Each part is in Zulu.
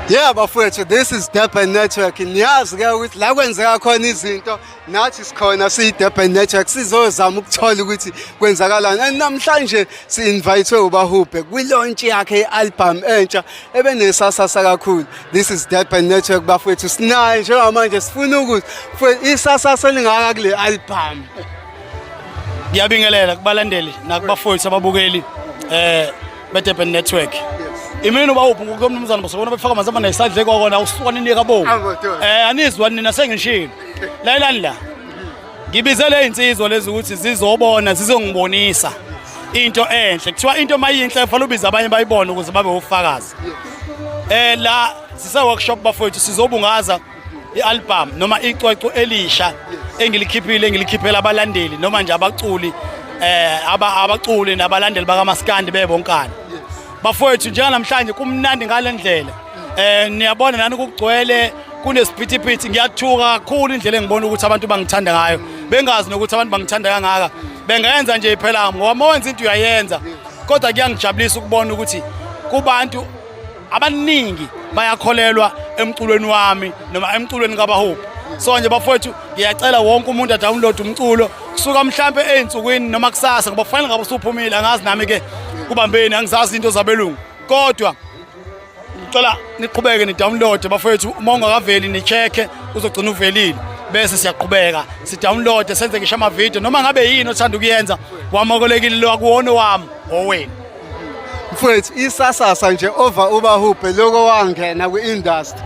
Yeah bafowethu, this is Durban Network. Niyazi ke ukuthi la kwenzeka khona izinto, nathi sikhona siyi Durban Network, sizozama ukuthola ukuthi kwenzakalani. And namhlanje si-invite uBahubhe kwi-launch yakhe i-album entsha ebenesasasa kakhulu. This is Durban Network bafowethu, sinaye njengamanje, sifuna ukuthi isasasa lingaka kule album. Ngiyabingelela kubalandeli nakubafowethu ababukeli beDurban Network. Imini uBahubhe ngokomnumzana basobona befaka amanzi nesandla kwakona usuka ninika bo. Anizwa nina sengishilo. Lalelani la. Ngibizele izinsizwa lezi ukuthi zizobona, zizongibonisa into enhle. Kuthiwa into mayinhle kufanele ubize abanye bayibone ukuze babe ufakazi. La sise workshop bafowethu, sizobungaza i-album noma icwecwe elisha engilikhiphile, engilikhiphela abalandeli noma nje abaculi, abaculi nabalandeli bakaMaskandi bebonkana. Bafowethu, njenganamhlanje kumnandi ngale ndlela. Niyabona nani kugcwele, kunesiphithiphithi. Ngiyathuka kakhulu indlela engibona ukuthi abantu bangithanda ngayo, bengazi nokuthi abantu bangithanda kangaka. Bengenza nje phela ngoba uma wenza into uyayenza, kodwa kuyangijabulisa ukubona ukuthi kubantu abaningi bayakholelwa emculweni wami noma emculweni kaBahubhe. So nje bafowethu, ngiyacela wonke umuntu adownload umculo kusuka mhlambe ey'nsukwini noma kusasa, ngoba kufanele ngabe usuphumile. Angazi nami ke kubambeni, angizazi into zabelungu, kodwa ngicela niqhubeke ni-download bafowethu. Uma ungakaveli ni-check, uzogcina uvelile, bese siyaqhubeka si-download, senze ngisho amavidiyo noma ngabe yini othanda ukuyenza. Wamukelekile lo, akuwona wami, owenu. Mfowethu, isasasa nje over uBahubhe loko wangena kwi-industry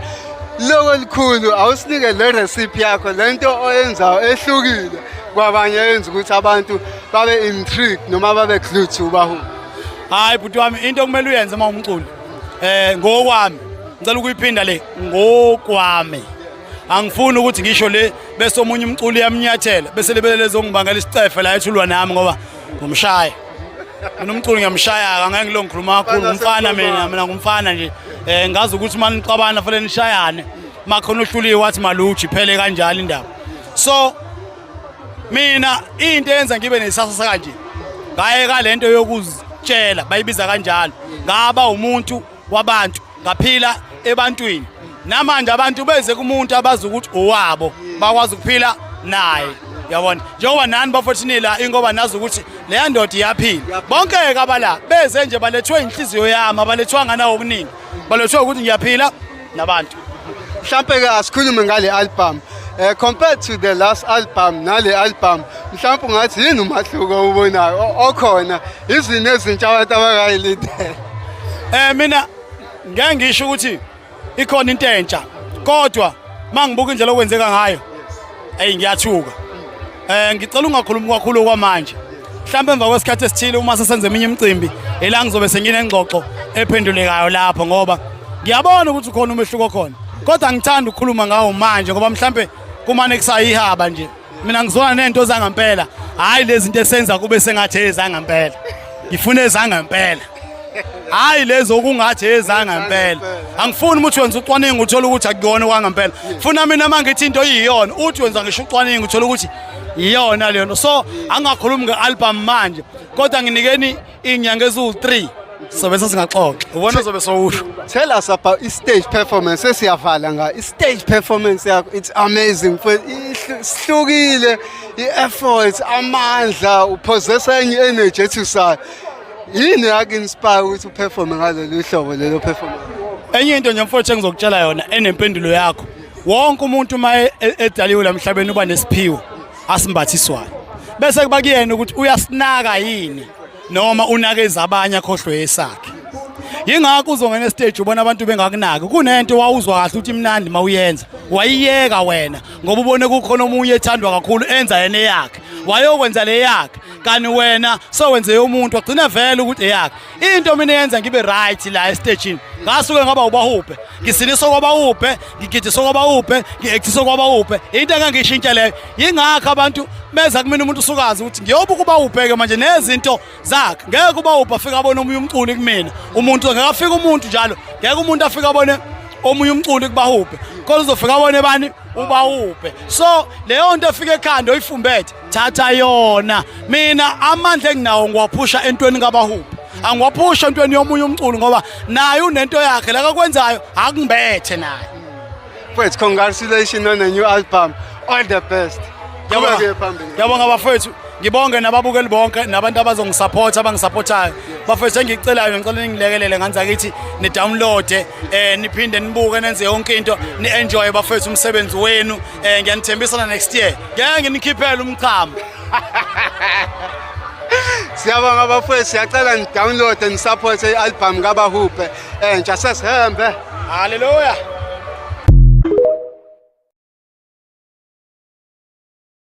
loko likhulu, awusinike le recipe yakho, lento oyenzayo ehlukile kwabanye, yenza ukuthi abantu babe intrigued noma babe glued to uBahubhe. Hayi bhuti wami, into okumele uyenze uma umculi, ngokwami, ngicela ukuyiphinda le, ngokwami, angifuni ukuthi ngisho le bese omunye umculi yamnyathela bese lebelele zongibangela isicefe la ethulwa nami, ngoba ngumshaya mina umculo, ngiyamshaya. Angeke ngilo ngikhuluma kakhulu, ngumfana mina, mina ngumfana nje. Ngazi ukuthi uma nixabana fanele nishayane, makhona ohluliwe wathi maluji, phele kanjalo indaba. So mina into eyenza ngibe nesasasa kanje, ngayeka lento yokuzitshela, bayibiza kanjalo, ngaba umuntu wabantu, ngaphila ebantwini. Namanje abantu beze kumuntu abazi ukuthi owabo, bakwazi ukuphila naye, yabona, njengoba nani bafowethu la, ingoba nazi ukuthi leya ndoda iyaphila. Bonke-ke abala beze nje balethwe inhliziyo yami, abalethwanga nawo okuningi, balethwe ukuthi ngiyaphila nabantu. Mhlampe ke asikhulume ngale album, compared to the last album nale album, mhlawumbe ungathi yini umahluko ubonayo okhona, izinto ezintsha abantu abangayilindela? Mina ngeke ngisho ukuthi ikhona into entsha, kodwa mangibuka indlela okwenzeka ngayo, ey, ngiyathuka. Ngicela ungakhulumi kakhulu kwamanje. Mhlawumbe emva kwesikhathi esithile, uma sesenza eminye imicimbi, ela ngizobe senginengxoxo ephendulekayo lapho, ngoba ngiyabona ukuthi ukhona umehluko khona, kodwa ngithanda ukukhuluma ngawo manje ngoba mhlambe kumane kusayihaba nje. Mina ngizona nento zangampela, hayi lezi zinto esenza kube sengathi ezangampela. Ngifuna ezangempela, hayi lezo okungathi ezangempela. Angifuni ukuthi wenza ucwaningo uthole ukuthi akuyona okwangempela. Funa mina uma ngithi into iyiyona, uthi wenza ngisho ucwaningo uthole ukuthi iyona leyo. So angakhulumi nge-album manje, kodwa nginikeni iy'nyanga eziwu-3, sobe sesingaxoxa, ubona uzobe sowusho. Tell us about i-stage performance, esiyavala nga i-stage performance yakho. It's amazing, sihlukile, i-effort, amandla, upossessa enye energy ethusayo. Yini yaku-inspire ukuthi uperforme ngalolu hlobo lelo performance? Enye into nje mfowethu engizokutshela yona enempendulo yakho, wonke umuntu uma edaliwe la emhlabeni uba nesiphiwo asimbathiswayo, bese kuba kuyena ukuthi uyasinaka yini noma unake ezabanye akhohlwe esakhe. Yingakho uzongena estage ubona abantu bengakunaki. Kunento wawuzwa kahle ukuthi imnandi mawuyenza, wayiyeka wena ngoba ubone kukhona omunye ethandwa kakhulu enza yena eyakhe, wayokwenza le yakhe, kanti wena sowenze umuntu wagcina vele ukuthi eyakhe. Into mina eyenza ngibe right la estagini, ngasuke ngaba uBahubhe, ngisinisa kwaBahubhe, ngigidisa kwaBahubhe, ngi-actisa kwaBahubhe, into engangishintshe leyo. Yingakho abantu beza kumina. Umuntu usukazi ukuthi ngiyobuka uBahubhe-ke manje nezinto zakhe. Ngeke uBahubhe afike abone omunye umculi kumina. Umuntu ngeke afike, umuntu njalo ngeke umuntu afike abone omunye umculi kuBahubhe, kodwa uzofika abone bani? UBahubhe. So leyo nto efika ekhanda oyifumbethe, thatha yona. Mina amandla enginawo ngiwaphusha entweni kaBahubhe. Angiwaphusha entweni yomunye umculo ngoba naye unento yakhe la kakwenzayo akungibethe naye. Mfethu, congratulations on a new album. All the best. Qhubeke phambili. Ngiyabonga bafethu. Ngibonge nababukeli bonke nabantu abazongisupport, abangisupportayo. Bafethu, engikucelayo, ngicela ningilekelele ngani zakithi, ni download, niphinde nibuke, nenze yonke into, ni enjoy bafethu umsebenzi wenu. Ngiyanithembisa na next year ngeke nginikhiphele umchamo. Siyabonga bafethu, siyacela ni download and support i-album kaBahubhe entsha. Sesihembe. Hallelujah.